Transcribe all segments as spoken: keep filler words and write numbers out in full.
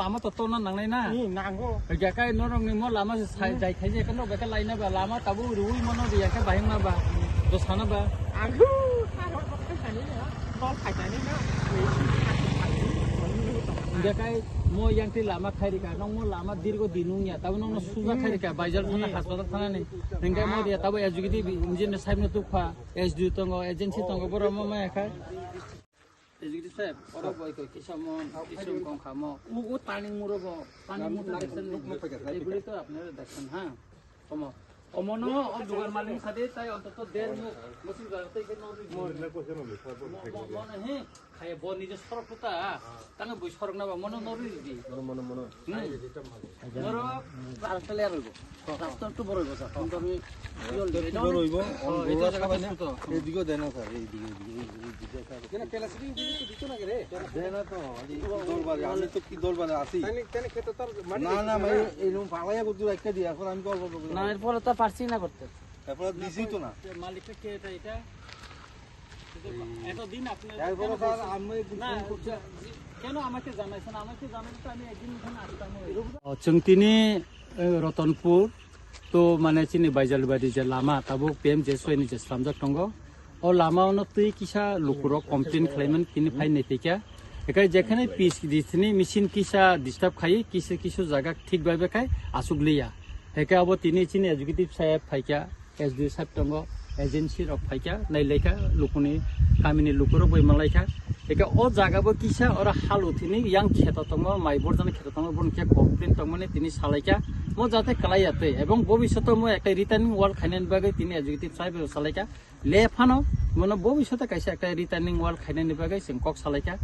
lama to tona nangnai na. Ni nango. Hwnkhe kai norok ni mo lama se sai jai khai je kano beka laina ba lama tabu rui mono riya khe bahimna ba. Do sana ba. Ang Hwnkhe kai mo yang ti lama khai rika nong mo lama dirgo dinung ya tabu nong no suja khai rika baijal thana haspatal thana ni. Hwnkhe mo dia tabu executive engineer saib no tukpha S D O tongo agency tongo boro mo ma kha. Executive saheb, oro boi koi kisa mon, kisum kong kha mo. Ugo turning muro bo, turning muro দেখছেন নি? এগুলি তো আপনারা দেখছেন, হ্যাঁ। Omo, omo no, o dugan malik sade tai ontoto der muk, musi bar tai ke no ri. Mo, mo, mo na he, khaya bo nije sorok puta, tang boi sorok na ba, mono no ri di. Mono, mono, mono. Hmm. Moro, bar kale aro go. Rasta to boro go sa, tong to mi, yol de, no? Boro go, oh, on ito gola jaga sabane, to. Edigo dena sir, edigo, edigo, edigo, sir. কেন, প্লাস্টিক দিতে দিত না রে? দেয় না তো, আমি কি দরবারে, আমি তো কি দরবারে আছি? তাই নি-, তাই নি খেতে তার মাটি না, দিতে না, না, ভাই, না? এই রুম ফালাইয়া করতে একটা দিয়ে, এখন আমি কি অল্প অল্প করে না, এরপরে তো পারছি না করতে। তারপরে দিছি তো না। মালিকটা কে এটা, এটা? এতদিন আপনি এরপরে কেন স্যার, বলছেন? আমি একটু না, ফোন করছি। যে, যে, কেন আমাকে জানাইছেন? আমাকে জানালে তো আমি একদিন এখানে আসতাম। O, chwng tini, eh, Ratanpur, to mane chini Baijalbari je lama, tabuk P M J S Y ni je slamjak tongo. O lama ono twi kisa lukurok complain khlaimani tini phai naiphaikha. Ekai jekhane P C D ni machine kisa disturb khai, kisa kisa jaga thik bai bai khai asuk liya. Ekai abo tini chini executive saheb phaikha, S D O saheb tongo, agency rok phaikha, nailaikha lukuni, kamini lukurok bai malaikha. Ekai o jaga bo kisa oro hal uthini yang kheto tongo, mai borjani kheto tongo, boni khe complain tongmani tini salaikha. Mo jate kalai ya tei, ebong bobishoto mo ekta retaining wall khainani bagwi tini executive saheb bai salaikha. Le phano, mono bobishoto kaisa ekta retaining wall khainani bagwi chwng kok salaikha.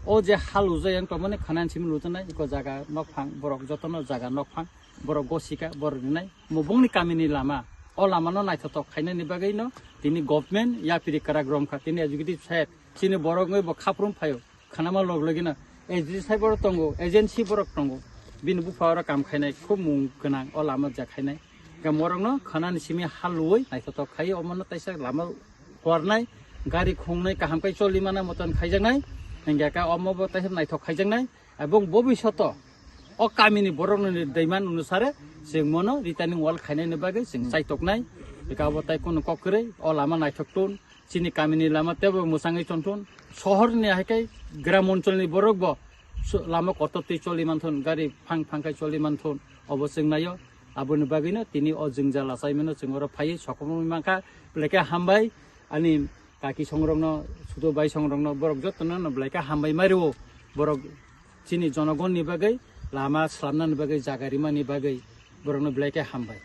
O je hal ujai yang tongmani khanan simi lujanai, iko jaga nokphang, borok jotono jaga nokphang, borok gosika, borok rinai, mubungni kamini lama. O lamano naithothok khainani bagwino tini government yapiri kwrak romkha, tini executive saheb, chini borok wngwi bo khaprum phaio. Khanama log logino S D C saheb borok tongo, agency borok tongo. Bini bupha oro kam khainai, khub mung gwnang o lama ja khainai. Hwnkhe morokno khanani simi hal luwi naithothok khai omono taisa lama kuarnai, gari khungnai kaham khai choli mana moton khaijaknai. Hwnkhe ka omo bo taisa naithok khaijaknai. Ebong bobishoto o kamini borokni demand onusare chwng mono retaining wall khainani bagwi chwng chaitoknai. Hwnkhe abo tai kunu kok kwrwi o lama naithok tun. Chini kamini lama teibo mwchangwi tongthun. Sohorni hai khe gram oncholni borok bo so-, lama kotor twi choli manthun, gari phang phang khai choli manthun. Obo chwng naio. Aboni bagwino tini o jwngjal achaimano chwng oro phaiwi sokomorwi mankha. Belai khe hambai ani kaki songrokno, sudo bai songrokno, borok jotono no belai khe hambai mario. Borok chini jonogonni bagwi lama slamnani bagwi, jaga rimani bagwi borokno belai khe hambai.